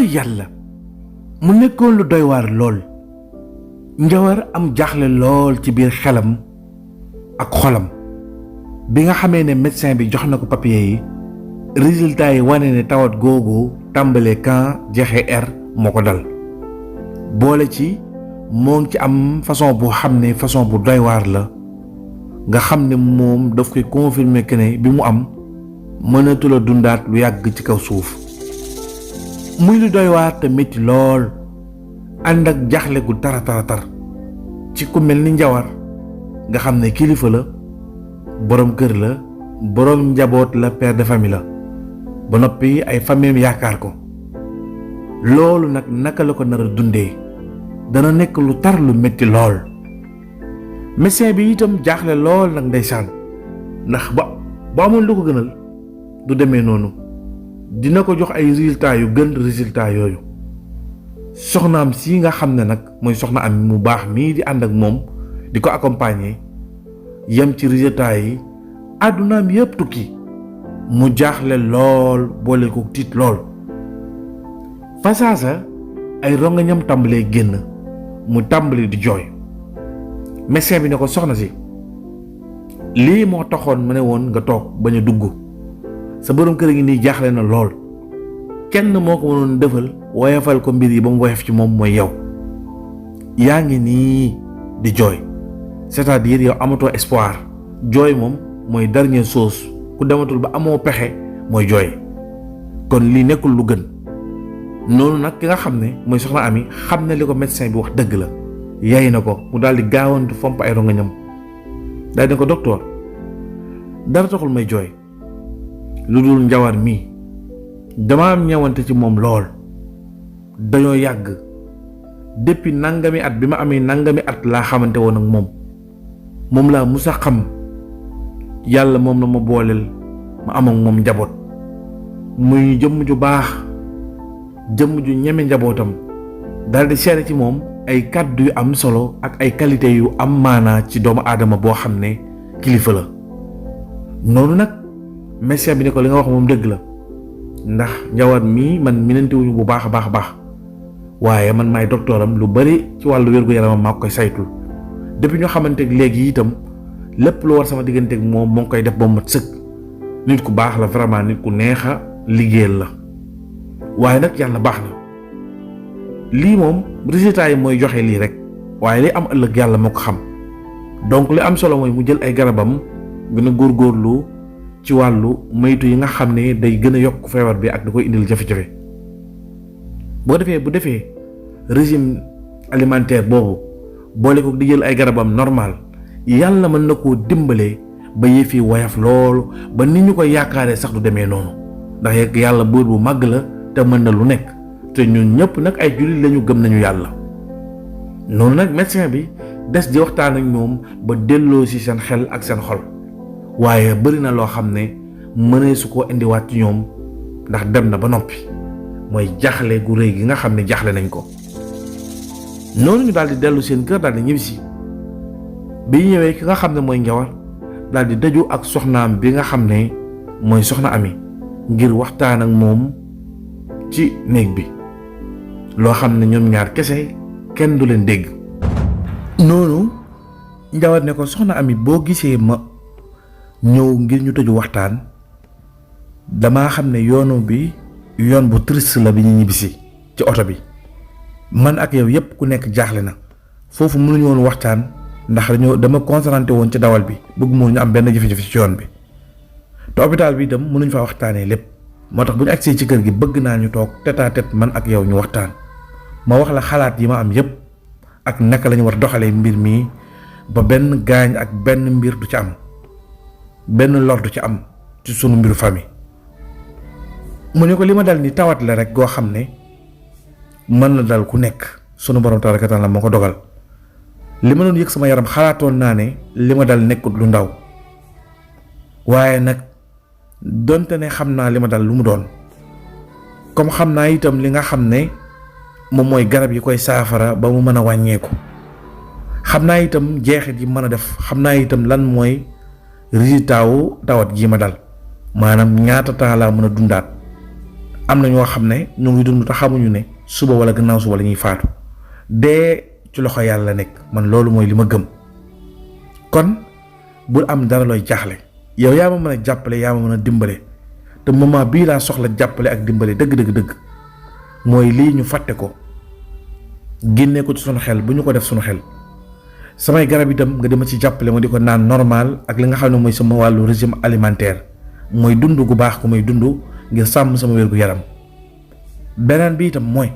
yàlla mu nekkoon lu doy waar lool. Njawar am jaaxle lool ci biir xelam ak xolam bi nga xamee ne médecin bi jox na ko papier yi résultat yi wane ne tawat googu tàmbalee kan jeexee moo ko dal. boole ci moo ngi ci am façon bu xam ne façon bu doy waar la nga xam ne moom daf koy confirmer que ne bi mu am mënatul a dundaat lu yàgg ci kaw suuf. muy lu doy waar te métti lool ànd ak jaaxle gu tara ci ku mel ni Njawar nga xam ne kilifa la boroom kër la boroom njaboot la père de famille la ba noppi ay famille yaakaar ko. loolu nag naka la ko nar a dundee dana nekk lu tar lu métti lool. médecin bi itam jaaxle lool nag ndeysaan ndax ba amoon lu ko gënal du demee noonu dina ko jox ay résultats yu gën résultats yooyu. soxnaam si nga xam ne nag mooy soxna am mu baax mii di ànd ak moom di ko accompagner yem ci résultats yi àddunaam yëpp tukki mu jaaxle lool boole ko tiit lool. fasaasa ay rongañam tàmbalee génn mu tàmbali di jooy. médecin bi ne ko soxna si lii moo taxoon ma ne woon nga toog bañ a dugg sa borom kër gi nii jaaxle na lool kenn moo ko mënoon defal woyofal ko mbir yi ba mu woyof ci moom mooy yow. yaa ngi nii di jooy c'est-à-dire yow amatoo espoir. jooy moom mooy dernière chose ku dematul ba amoo pexe mooy jooy kon lii nekkul lu gën. noonu nag ki nga xam ne mooy soxna Ami xam ne li ko médecin bi wax dëgg la yaay na ko mu daal di gaawantu fomp ay rongañam daal di ko docteur dara taxul may jooy lu dul Njawar mii dama am ñewante ci moom lool. dañoo yàgg depuis nangami at bi ma amee nangami at laa xamante woon ak moom laa musa xam yàlla moom la ma booleel ma am ak moom njaboot muy jëmm ju baax jëmm ju ñeme njabootam daal di seere ci moom ay kàddu yu am solo ak ay qualité yu am maanaa ci doomu aadama boo xam ne kilifa la. noonu nag médecin bi ne ko li nga wax moom dëgg la ndax Njawar mii man minantewuñu bu baax a baax waaye man maay docteuram lu bari ci wàllu wér-gu-yaramam maa koy saytul depuis ñu xamanteeg léegi itam lépp lu war sama digganteeg moom moo ngi koy def ba mat sëkk. nit ku baax la vraiment nit ku neex a liggéeyal la waaye nag yàlla baax na lii moom résultat yi mooy joxe lii rek waaye li am ëllëg yàlla moo ko xam. donc li am solo mooy mu jël ay garabam gën a góorgóorlu ci wàllu moytu yi nga xam ne day gën a yokk feebar bi ak da koy indil jafe-jafe. bu defee régime alimentaire boobu boole ko di jël ay garabam normal yàlla mën na koo dimbalee ba yëf yi woyof loolu ba nit ñu koy yaakaaree sax du demee noonu ndax yàlla buur bu màgg la te mën na lu nekk te ñun ñëpp nag ay jullit lañu gëm nañu yàlla. noonu nag médecin bi des di waxtaan ak ñoom ba delloo ci seen xel ak seen xol waaye bari na loo xam ne mënee su ko indiwaat ci ñoom ndax dem na ba noppi mooy jaaxle gu rëy gi nga xam ne jaaxle nañ ko. noonu ñu daal di dellu seen kër daal di ñibbisi bi ñëwee ki nga xam ne mooy Njawar daal di daju ak soxnaam bi nga xam ne mooy soxna Ami ngir waxtaan ak moom ci néeg bi loo xam ne ñoom ñaar kese kenn du leen dégg. noonu Njawar ne ko soxna Ami boo gisee ma ñëw ngir ñu tëju waxtaan damaa xam ne yoonu bi yoon bu triste la bi ñu ñibbisi ci oto bi man ak yow yépp ku nekk jaaxle na foofu mënuñu woon waxtaan ndax dama concentré woon ci dawal bi bëgg moo ñu am benn jafe-jafe ci yoon bi te hôpital bi itam mënuñ fa waxtaanee lépp moo tax bu ñu agsee ci kër gi bëgg naa ñu toog tête à tête man ak yow ñu waxtaan ma wax la xalaat yi ma am yépp ak naka lañu war doxalee mbir mii ba benn gaañ ak benn mbir du ci am benn lor du ci am ci sunu mbiru famille. mu ne ko li ma dal ni tawat la rek goo xam ne mën na dal ku nekk sunu borom tabaaraka wa taala moo ko dogal li ma doon yëg sama yaram xalaatoon naa ne li ma dal nekkut lu ndaw waaye nag donte ne xam naa li ma dal lu mu doon comme xam naa itam li nga xam ne moom mooy garab yi koy saafara ba mu mën a wàññeeku xam naa itam jeexit yi mën a def xam naa itam lan mooy résultat wu tawat ji ma dal maanaam ñaata temps laa mën a dundaat am na ñoo xam ne ñu ngi dund te xamuñu ne suba wala gannaaw suba la ñuy faatu dee ci loxo yàlla nekk man loolu mooy li ma gëm. kon bul am dara looy jaaxle yow yaa ma mën a jàppale yaa ma mën a dimbale te moment bii laa soxla jàppale ak dimbale dëgg mooy lii ñu fàtte ko génnee ko ci sunu xel bu ñu ko def sunu xel. samay garab itam nga dima ci jàppale ma di ko naan normal ak li nga xam ne mooy sama wàllu régime alimentaire mooy dund gu baax ku may dund ngir sàmm sama wér gu yaram. beneen bi itam mooy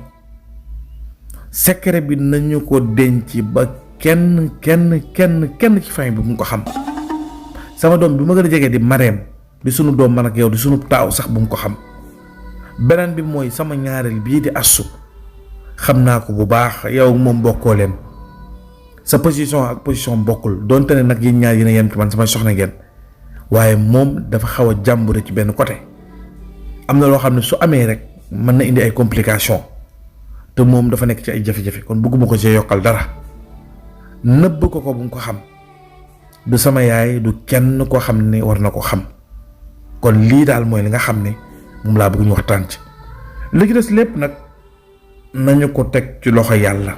secret bi nañu ko denc ba kenn ci famille bi mu ko xam. sama doom bi ma gën a jege di Mareem di sunu doom man ak yow di sunu taaw sax bu mu ko xam. beneen bi mooy sama ñaareel bii di Assu xam naa ko bu baax yow moom bokkoo leen sa position ak position bokkul donte ne nag yéen ñaar yéen a yem ci man samay soxna ngeen waaye moom dafa xaw a jàmbure ci benn côté am na loo xam ne su amee rek mën na indi ay complications te moom dafa nekk ci ay jafe-jafe kon bëgguma ko ci yokkal dara nëbb ko bu mu ko xam du sama yaay du kenn koo xam ne war na ko xam kon lii daal mooy li nga xam ne moom laa bëgg ñu waxtaan ci li ci des lépp nag nañu ko teg ci loxo yàlla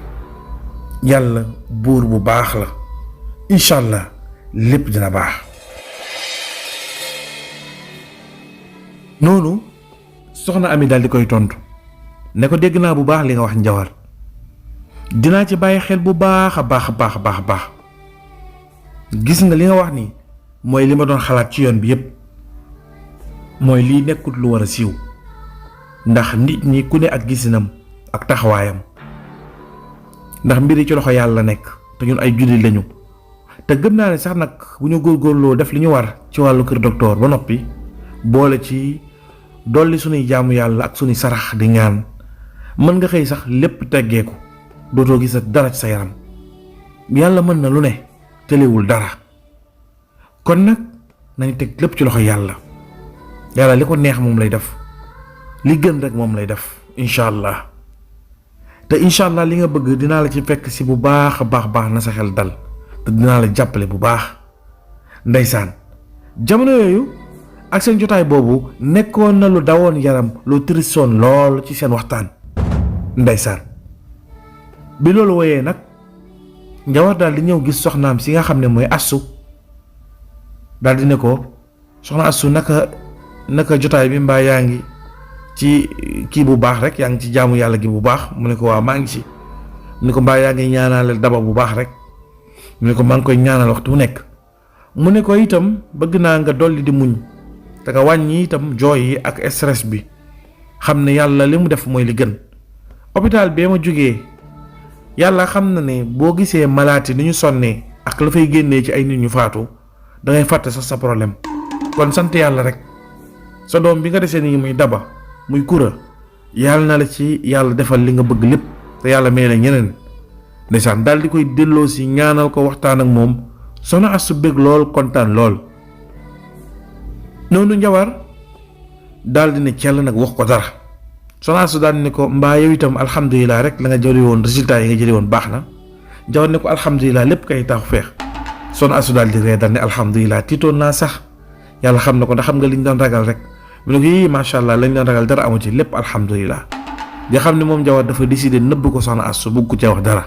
buur bu baax la incha allah lépp dina baax. noonu soxna Ami daal di koy tontu ne ko dégg naa bu baax li nga wax Njawar dinaa ci bàyyi xel bu baax a baax gis nga li nga wax ni mooy li ma doon xalaat ci yoon bi yépp mooy lii nekkut lu war a siiw ndax nit ñi ku ne ak gisinam ak taxawaayam ndax mbiri ci loxo yàlla nekk te ñun ay jullit lañu te gëm naa ne sax nag bu ñu góorgóorloo def li ñu war ci wàllu kër docteur ba noppi boole ci dolli sunuy jaamu yàlla ak sunuy sarax di ñaan mën nga xëy sax lépp teggeeku dootoo gis dara ci sa yaram yàlla mën na lu ne tëlewul dara kon nag nañu teg lépp ci loxo yàlla li ko neex moom lay def li gën rek moom lay def incha allah te incha allah li nga bëgg dinaa la ci fekk si bu baax a baax na sa xel dal te dinaa la jàppale bu baax. ndeysaan jamono yooyu ak seen jotaay boobu nekkoon na lu dawoon yaram lu tristoon lool ci seen waxtaan. ndeysaan bi loolu woyee nag Njawar daal di ñëw gis soxnaam si nga xam ne mooy Assu daal di ne ko soxna Assu naka jotaay bi mbaa yaa ngi ci kii bu baax rek yaa ngi ci jaamu yàlla gi bu baax mu ne ko waaw maa ngi ci mu ne ko mbaa yaa ngi ñaanal Daba bu baax rek mu ne ko maa ngi koy ñaanal waxtu bu nekk mu ne ko itam bëgg naa nga dolli di muñ te nga wàññi itam jooy yi ak stress bi xam ne yàlla li mu def mooy li gën. hôpital bee ma jógee yàlla xam na ne boo gisee malaati ni ñu sonnee ak la fay génnee ci ay nit ñu faatu da ngay fàtte sax sa problème kon sant yàlla rek sa doom bi nga desee nii muy Daba muy Kura yàlla na la ci yàlla defal li nga bëgg lépp te yàlla may la ñeneen. ndeysaan daal di koy delloo si ñaanal ko waxtaan ak moom soxna Assu bëgg lool kontaan lool. noonu Njawar daal di ne cell nag wax ko dara soxna Assu daal di ne ko mbaa yow itam alhamdulilah rek la nga jëli woon résultat yi nga jëli woon baax na. Njawar ne ko alhamdulilah lépp kay taxu feex soxna Assu daal di ree daal ne alhamdulilah tiitoon naa sax yàlla xam na ko ndax xam nga liñ doon ragal rek mu ne ko yii macha allah lañ doon ragal dara amu ci lépp alhamdulilah. nga xam ne moom Njawar dafa décidé nëbb ko soxna Assu bugg ko ca wax dara.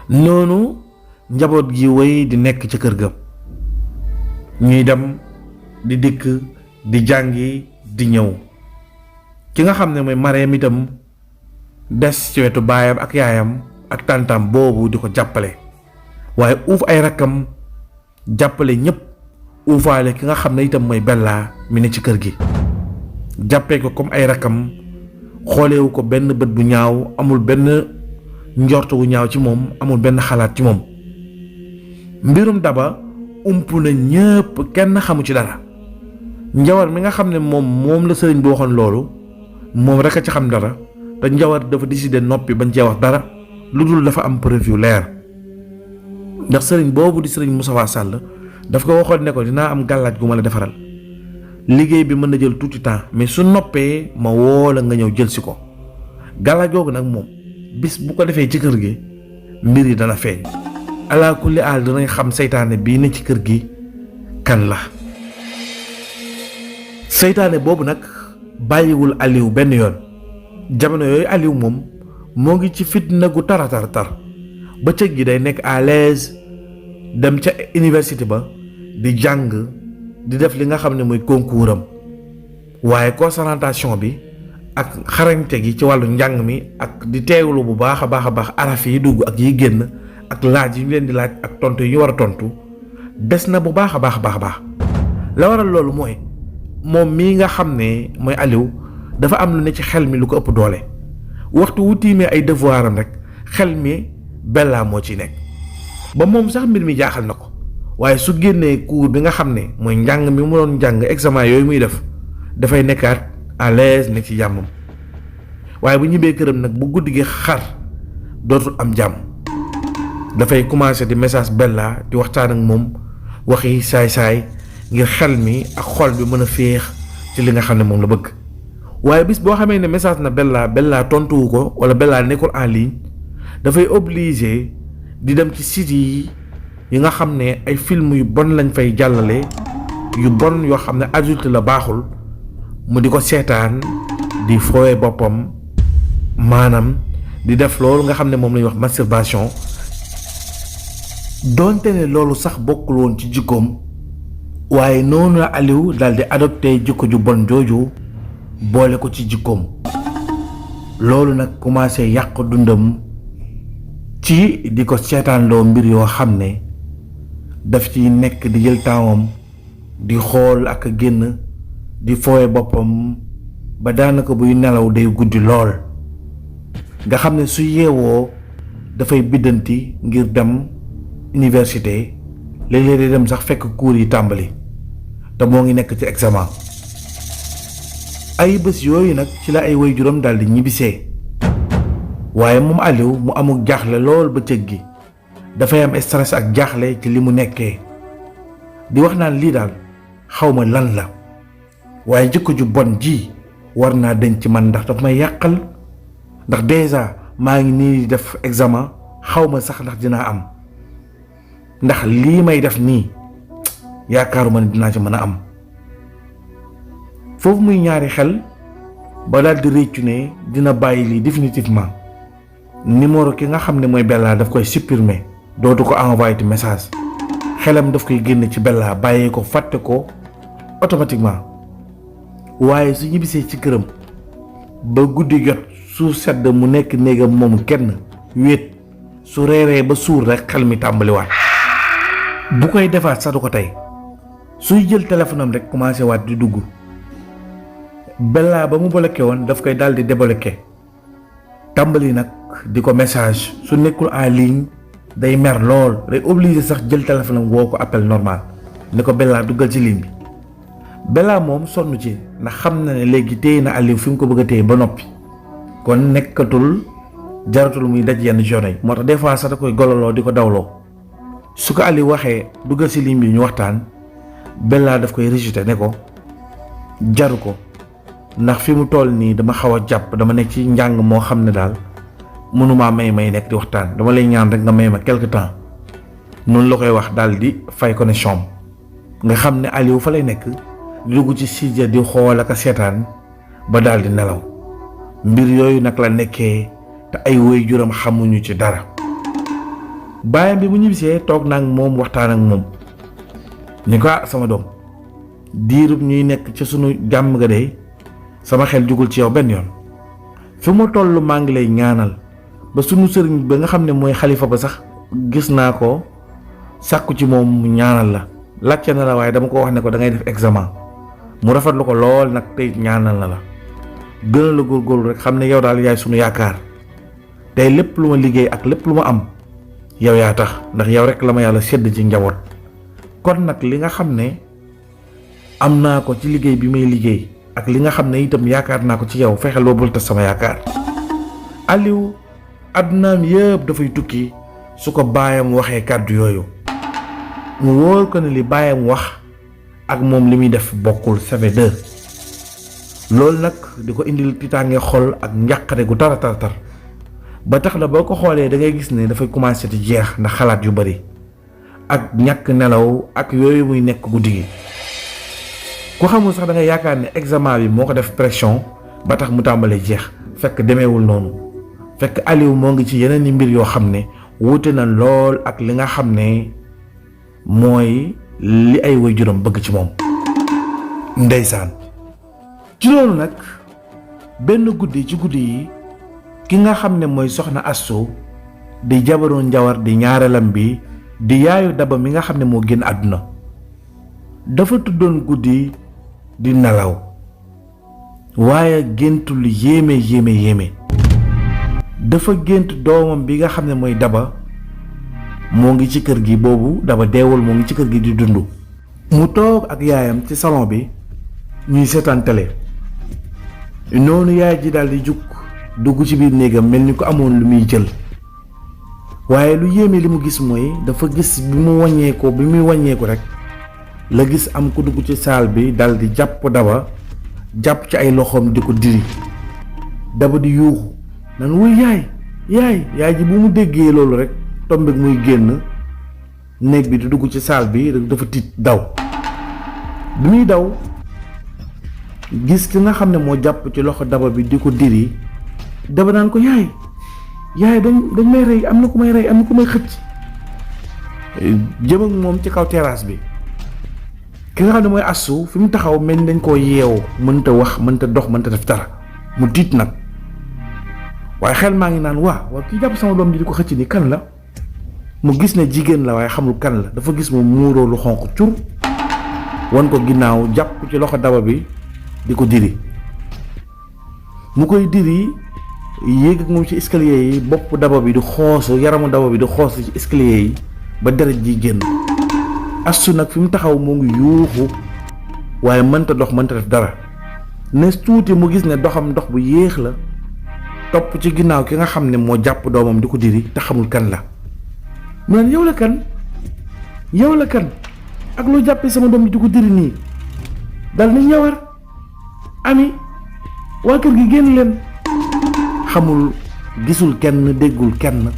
noonu njaboot gi wéy di nekk ca kër ga ñuy dem di dikk di jàngi di ñëw ki nga xam ne mooy Mareem itam des ci wetu baayam ak yaayam ak tàntam boobu di ko jàppale waaye uuf ay rakkam jàppale ñëpp uufaale ki nga xam ne itam mooy Bella mi ne ci kër gi jàppee ko comme ay rakkam xoolewu ko benn bët bu ñaaw amul benn njort wu ñaaw ci moom amul benn xalaat ci moom. mbirum Daba ump na ñëpp kenn xamu ci dara Njawar mi nga xam ne moom la sëriñ bi waxoon loolu moom rek a ci xam dara te Njawar dafa décidé noppi bañ cee wax dara lu dul dafa am preuve yu leer ndax sëriñ boobu di sëriñ Moustapha Sall daf ko waxoon ne ko dinaa am gàllaaj gu ma la defaral liggéey bi mën na jël tuuti temps mais su noppee ma woo la nga ñëw jël si ko gàllaaj googu nag moom bis bu ko defee ci kër gi mbir yi dana feeñ alaa kulli aal danañ xam seytaane bii ne ci kër gi kan la. seytaane boobu nag bàyyiwul Aliou benn yoon. jamono yooyu Aliou moom moo ngi ci fitna gu tar bëccëg gi day nekk à l'aise dem ca université ba di jàng di def li nga xam ne mooy concours am waaye concentration bi ak xarañte gi ci wàllu njàng mi ak di teewlu bu baax a baax araf yi dugg ak yi génn ak laaj yi ñu leen di laaj ak tontu yi ñu war a tontu des na bu baax a baax la waral loolu mooy moom mii nga xam ne mooy Aliou dafa am lu ne ci xel mi lu ko ëpp doole waxtu wu tiimee ay devoir am rek xel mi Bella moo ci nekk ba moom sax mbir mi jaaxal na ko waaye su génnee cours bi nga xam ne mooy njàng mi mu doon jàng examen yooyu muy def dafay nekkaat à l'aise ne ci jàmmam waaye bu ñibbee këram nag bu guddi gi xar dootul am jàmm dafay commencer di message Bella di waxtaan ak moom waxi saay-saay ngir xel mi ak xol bi mën a féex ci li nga xam ne moom la bëgg waaye bis boo xamee ne message na Bella tontuwu ko wala Bella nekkul en ligne dafay obligé di dem ci site yi nga xam ne ay film yu bon lañ fay jàllale yu bon yoo xam ne adulte la baaxul mu di ko seetaan di fooye boppam maanaam di def loolu nga xam ne moom la ñuy wax masturbation doonte ne loolu sax bokkul woon ci jikkoom waaye noonu la Aliou daal di adopté jikko ju bon jooju boole ko ci jikkoom loolu nag commencé yàq dundam ci di ko seetaanloo mbir yoo xam ne daf ci nekk di jël tempsam di xool ak a génn di fooye boppam ba daanaka buy nelaw day guddi lool nga xam ne su yeewoo dafay biddanti ngir dem université léeg-léeg day dem sax fekk cours yi tàmbali te moo ngi nekk ci examen ay bés yooyu nag ci la ay waajuram daal di ñibbisee waaye moom Aliou mu amul jaaxle lool bëccëg gi dafay am stress ak jaaxle ci li mu nekkee di wax naan lii daal xawma lan la waaye jikko ju bon ji war naa denc ci man ndax daf may yàqal ndax déjà maa ngi nii def examen xawma sax ndax dinaa am ndax lii may def nii yaakaaruma ne dinaa ci mën a am foofu muy ñaari xel ba daal di réccu ne dina bàyyi lii définitivement numéro ki nga xam ne mooy Bella daf koy supprimer dootu ko envoyé ti message xelam daf koy génn ci Bella bàyyee ko fàtte ko automatiquement waaye su ñibbisee ci këram ba guddi jot su sedd mu nekk néegam moom kenn wéet su reeree ba suur rek xel mi tàmbaliwaat bu koy defaat sax du ko tey suy jël téléphone am rek commencé waat di dugg Bella ba mu bloqué woon daf koy daal di débloqué tàmbali nag di ko message su nekkul en ligne day mer lool day obligé sax jël téléphone am woo ko appel normal ne ko Bella duggal ci ligne bi Bella moom sonn ci ndax xam na ne léegi téye na Aliou fi mu ko bëgg a téye ba noppi kon nekkatul jaratul muy daj yenn journée yi moo tax des fois sax da koy gololoo di ko dawloo su ko Aliou waxee duggal ci ligne bi ñu waxtaan Bella daf koy rejeté ne ko jaru ko ndax fi mu toll nii dama xaw a jàpp dama nekk ci njàng moo xam ne daal mënumaa may nekk di waxtaan dama lay ñaan rek nga may ma quelque temps noonu la koy wax daal di fay connexion nga xam ne Aliou fa lay nekk di dugg ci site di xool ak a seetaan ba daal di nelaw mbir yooyu nag la nekkee te ay waajuram xamuñu ci dara baayam bi mu ñibbisee toog naa ak moom waxtaan ak moom ni ko sama doom diirub ñuy nekk ci sunu jàmm ga de sama xel jugul ci yow benn yoon fi ma toll maa ngi lay ñaanal ba sunu sëriñ ba nga xam ne mooy xalifa ba sax gis naa ko sàkku ci moom mu ñaanal la laajte na la waaye dama ko wax ne ko da ngay def examen mu rafetlu ko lool nag tey ñaanal na la gën a la góorgóorlu rek xam ne yow daal yaay sunu yaakaar tey lépp lu ma liggéey ak lépp lu ma am yow yaa tax ndax yow rek la ma yàlla sedd ci njaboot kon nag li nga xam ne am naa ko ci liggéey bi may liggéey ak li nga xam ne itam yaakaar naa ko ci yow fexeel ba bul tas sama yaakaar Aliou addunaam yëpp dafay tukki su ko baayam waxee kàddu yooyu mu wóor ko ne li baayam wax ak moom li muy def bokkul safe deux loolu nag di ko indil tiitaange xol ak njàqare gu tar ba tax na boo ko xoolee da ngay gis ne dafay commencé di jeex ndax xalaat yu bari ak ñàkk nelaw ak yooyu muy nekk guddi gi ku xamul sax da nga yaakaar ne examen bi moo ko def pression ba tax mu tàmbalee jeex fekk demeewul noonu fekk Aliou moo ngi ci yeneen i mbir yoo xam ne wuute na lool ak li nga xam ne mooy li ay waajuram bëgg ci moom. ndeysaan ci loolu nag benn guddi ci guddi yi ki nga xam ne mooy soxna Astou di jabaru Njawar di ñaareelam bi di yaayu Daba mi nga xam ne moo génn àdduna dafa tuddoon guddi di nelaw waaye géntu lu yéeme dafa gént doomam bi nga xam ne mooy Daba moo ngi ci kër gi boobu Daba deewul moo ngi ci kër gi di dund mu toog ak yaayam ci salon bi ñuy seetaan télé noonu yaay ji daal di jug dugg ci biir néegam mel ni ko amoon lu muy jël waaye lu yéeme li mu gis mooy dafa gis bi muy wàññeeku rek la gis am ku dugg ci saal bi dal di jàpp Daba jàpp ci ay loxoom di ko diri Daba di yuuxu nan wuy yaay ji bu mu déggee loolu rek tombek muy génn néeg bi di dugg ci saal bi rek dafa tiit daw bi muy daw gis ki nga xam ne moo jàpp ci loxo Daba bi di ko diri Daba naan ko yaay dañ may rey am na ku may rey am na ku may xëcc jëm ak moom ci kaw terrasse bi ki nga xam ne mooy Astou fi mu taxaw mel ni dañ koo yeewu mënta wax mënta dox mënta def dara mu tiit nag waaye xel maa ngi naan waa kii jàpp sama doom ji di ko xëcc ni kan la mu gis ne jigéen la waaye xamul kan la dafa gis mu muuroo lu xonq cur wan ko ginnaaw jàpp ci loxo Daba bi di ko diri mu koy diri yéeg ak moom ci escalier yi bopp Daba bi di xoosu yaramu Daba bi di xoosu ci escalier yi ba deret ji génn Astou nag fi mu taxaw moo ngi yuuxu waaye mënta dox mënta def dara ne tuuti mu gis ne doxam dox bu yéex la topp ci ginnaaw ki nga xam ne moo jàpp doomam di ko diri te xamul kan la mu naan yow la kan ak loo jàppee sama doom di ko diri nii dal ni Njawar Ami waa kër gi génn leen xamul gisul kenn déggul kenn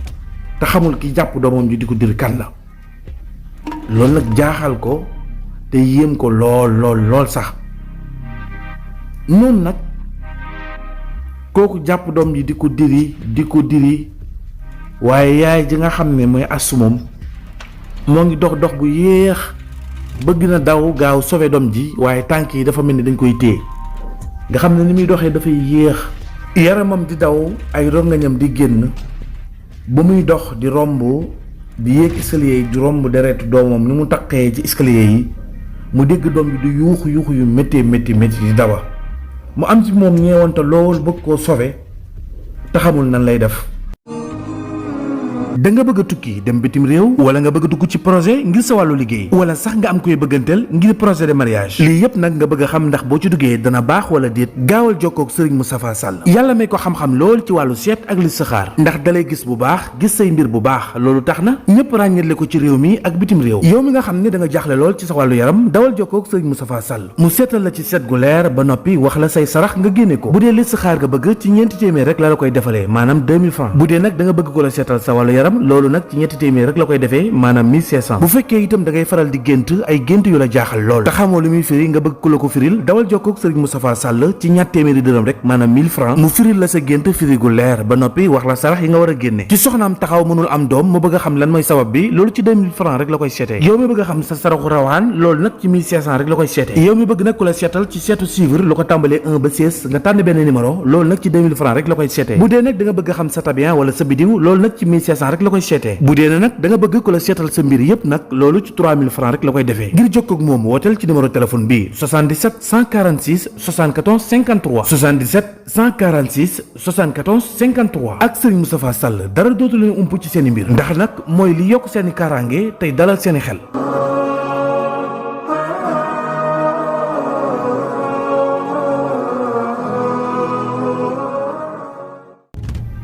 te xamul ki jàpp doomam ji di ko diri kan la loolu nag jaaxal ko te yéem ko lool sax noonu nag kooku jàpp doom ji di ko diri waaye yaay ji nga xam ne mooy Astou moom moo ngi dox bu yéex bëgg na daw gaaw sauver doom ji waaye tànk yi dafa mel ni dañ koy téye nga xam ne ni muy doxee dafay yéex yaramam di daw ay rongañam di génn ba muy dox di romb di yéeg escalier yi di romb deretu doomam ni mu taqee ci escalier yi mu dégg doom bi di yuuxu yu métti di Daba mu am ci moom ñeewante lool bëgg koo sauver te xamul nan lay def. da nga bëgg a tukki dem bitim réew wala nga bëgg a dugg ci projet ngir sa wàllu liggéey wala sax nga am koy bëgganteel ngir projet de mariage lii yëpp nag nga bëgg a xam ndax boo ci duggee dana baax wala déet gaawal jokkoo ak Serigne Moustapha Sall yàlla may ko xam-xam lool ci wàllu seet ak listixaar ndax dalay gis bu baax gis say mbir bu baax loolu tax na ñëpp ràññetle ko ci réew mi ak bitim réew yow mi nga xam ne da nga jaaxle lool ci sa wàllu yaram dawal jokkoo ak Serigne Moustapha Sall mu seetal la ci seet gu leer ba noppi wax la say sarax nga génne ko bu dee listixaar nga bëgg ci ñeenti téeméer rek la koy defalee maanaam 2000 francs bu dee nag da nga bëgg ko la seetal sa wàllu yaram loolu nag ci ñetti téeméer rek la koy defee maanaam 1500 bu fekkee itam da ngay faral di gént ay gént yu la jaaxal lool te xamoo lu muy firi nga bëgg ku la ko firil dawal jokkoo ak Serigne Moustapha Sall ci ñatt téeméeri dërëm rek maanaam 1000 francs mu firil la sa gént firi gu leer ba noppi wax la sarax yi nga war a génne ci soxnaam taxaw mënul am doom mu bëgg a xam lan mooy sabab bi loolu ci 2000 francs rek la koy seetee yow mi bëgg a xam sa saraxu rawaan loolu nag ci 1500 rek la koy seetee yow mi bëgg nag ku la seetal ci seetu suivre lu ko tàmbalee 1 ba 16 nga tànn benn numéro loolu nag ci 2000 francs rek la koy seetee bu dee nag da nga bëgg a xam sa tabian wala sa bidiw loolu nag ci 1500 rek la koy seetee bu dee nag da nga bëgg ku la seetal sa mbir yépp nag loolu ci 3000 francs rek la koy defee ngir jokkoo ak moom wooteel ci numéro téléphone bi 77 146 74 53 77 146 74 53 ak Serigne Moustapha Sall dara dootu leen ump ci seen i mbir ndax nag mooy li yokk seen i kaaraange tey dalal seen i xel.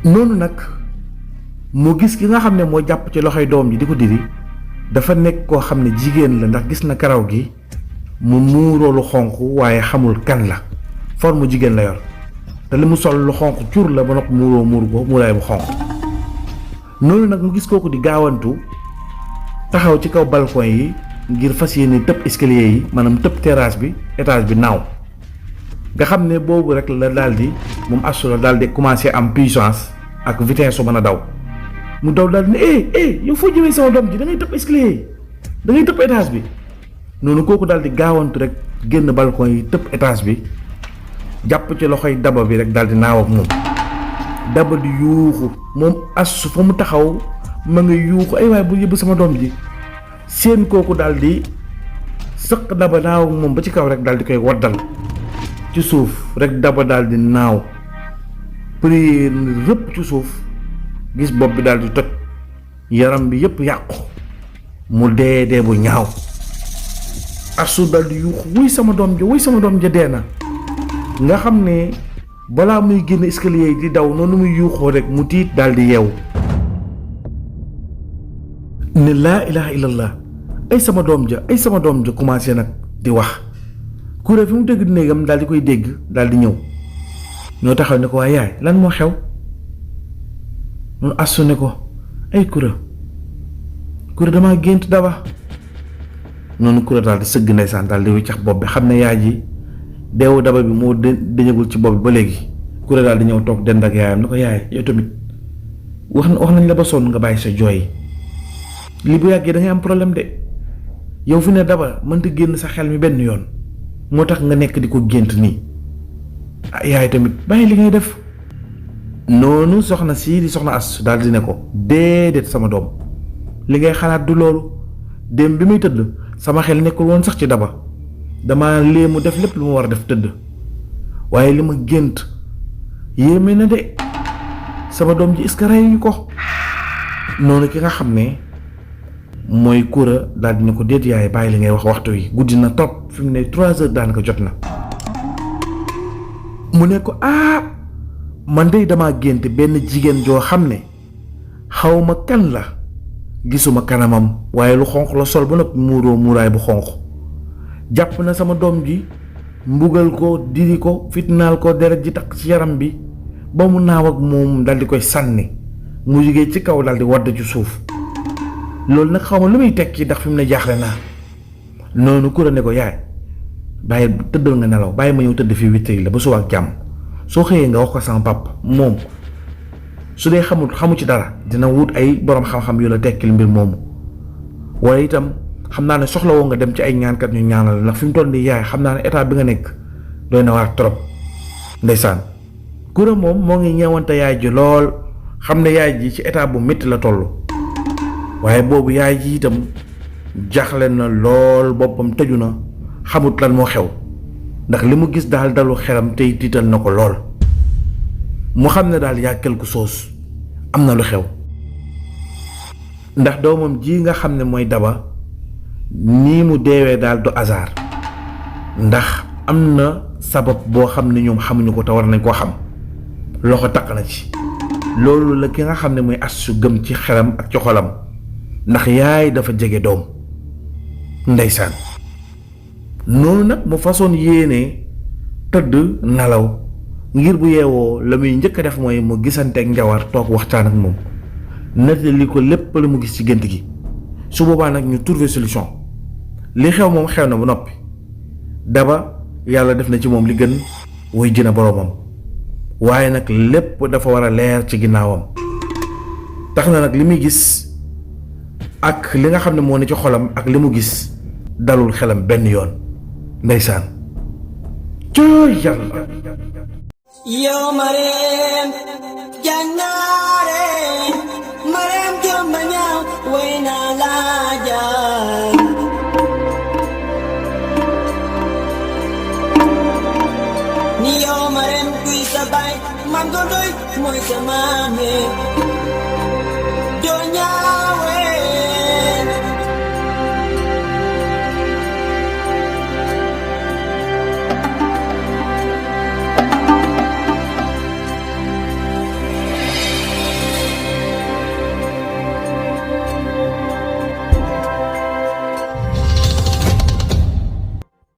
noonu nag mu gis ki nga xam ne moo jàpp ci loxoy doom ji di ko diri dafa nekk koo xam ne jigéen la ndax gis na karaw gi mu muuroo lu xonq waaye xamul kan la forme jigéen la yor te li mu sol lu xonq cur la ba noppi muur ko muuraay bu xonq noonu nag mu gis kooku di gaawantu taxaw ci kaw balcon yi ngir fas yéene tëb escalier yi maanaam tëb terrasse bi étage bi naaw nga xam ne boobu rek la daal di moom Astou la daal di commencé am puissance ak vitesse su mën a daw mu daw daal di ne yow foo jëmee sama doom ji da ngay tëb escalier yi da ngay tëb étage bi noonu kooku daal di gaawantu rek génn balcon yi tëb étage bi jàpp ci loxoy daba bi rek daal di naaw ak moom daba di yuuxu moom Astou fa mu taxaw ma nga yuuxu ay waay bu yëbb sama doom ji seen kooku daal di sëq daba naaw ak moom ba ci kaw rek daal di koy waddal ci suuf rek daba daal di naaw prier rëpp ci suuf gis bopp bi daal di toj yaram bi yëpp yàqu mu dee bu ñaaw Astou daal di yuuxu wuy sama doom ja dee na nga xam ne balaa muy génn escalier yi di daw noonu muy yuuxoo rek mu tiit daal di yeewu ne laa ilaha illallah ay sama doom ja commencé nag di wax Coura fi mu dégg néegam daal di koy dégg daal di ñëw ñoo taxaw ne ko waaye yaay lan moo xew noonu Astou ne ko ay Coura damaa gént daba noonu Coura daal di sëgg ndeysaan daal di wiccax bopp bi xam ne yaay ji deewu daba bi moo dañagul ci bopp bi ba léegi Coura daal di ñëw toog dend ak yaayam ne ko yaay yow tamit wax nañ la ba sonn nga bàyyi sa jooy li bu yàggee da ngay am problème de yow fi ne daba mënta génn sa xel mi benn yoon moo tax nga nekk di ko gént nii yaay tamit bàyyi li ngay def noonu soxna sii di soxna Astou daal di ne ko déedéet sama doom li ngay xalaat du loolu dem bi muy tëdd sama xel nekkul woon sax ci daba dama léemu def lépp lu ma war a def tëdd waaye li ma gént yéeme na de sama doom ji est-ce que reyuñu ko noonu ki nga xam ne mooy Coura daal di ne ko déet yaay bàyyi li ngay wax waxtu yi guddi na trop fi mu ne 3 heures daanaka jot na mu ne ko man de damaa gént benn jigéen joo xam ne xawma kan la gisuma kanamam waaye lu xonq la sol ba noppi muuroo muuraay bu xonq jàpp na sama doom ji mbugal ko diri ko fitnaal ko deret ji takk ci yaram bi ba mu naaw ak moom dal di koy sànni mu jugee ci kaw dal di wadd ci suuf loolu nag xaw ma lu muy tekki ndax fi mu ne jaaxle naa noonu Coura ne ko yaay bàyyi tëddal nga nelaw bàyyi ma ñëw tëdd fii 8 heures la ba suba ak jàmm soo xëyee nga wax ko sama papa moom su dee xamu ci dara dina wut ay borom xam-xam yu la tekkil mbir moomu wala itam xam naa ne soxla woo nga dem ci ay ñaankat ñu ñaanal ndax fi mu toll nii yaay xam naa ne état bi nga nekk doy na waar trop ndeysaan Coura moom moo ngi ñeewante yaay ji lool xam ne yaay ji ci état bu métti la toll waaye boobu yaay ji itam jaxle na lool boppam tëju na xamut lan moo xew ndax li mu gis daal dalu xelam tey tiital na ko lool mu xam ne daal yaa quelque chose am na lu xew ndax doomam ji nga xam ne mooy daba nii mu deewee daal du hasard ndax am na sabab boo xam ne ñoom xamuñu ko te war nañ koo xam loxo takk na ci loolu la ki nga xam ne mooy Astou gëm ci xelam ak ci xolam ndax yaay dafa jege doom ndeysaan noonu nag mu façon yéene tëdd nelaw ngir bu yeewoo la muy njëkk a def mooy mu gisante ak njawar toog waxtaan ak moom nettali ko lépp la mu gis ci gént gi su boobaa nag ñu trouver solution li xew moom xew na ba noppi daba yàlla def na ci moom li gën wuy jëna boroomam waaye nag lépp dafa war a leer ci ginnaawam tax na nag li muy gis ak li nga xam ne moo ne ci xolam ak li mu gis dalul xelam benn yoon ndeysaan cooy yàlla yow Marème jàngaare Marème jomba ñaaw way naa laa jaay ni yow Marème kuy sa baay man ko doy mooy sa maame doo ñaar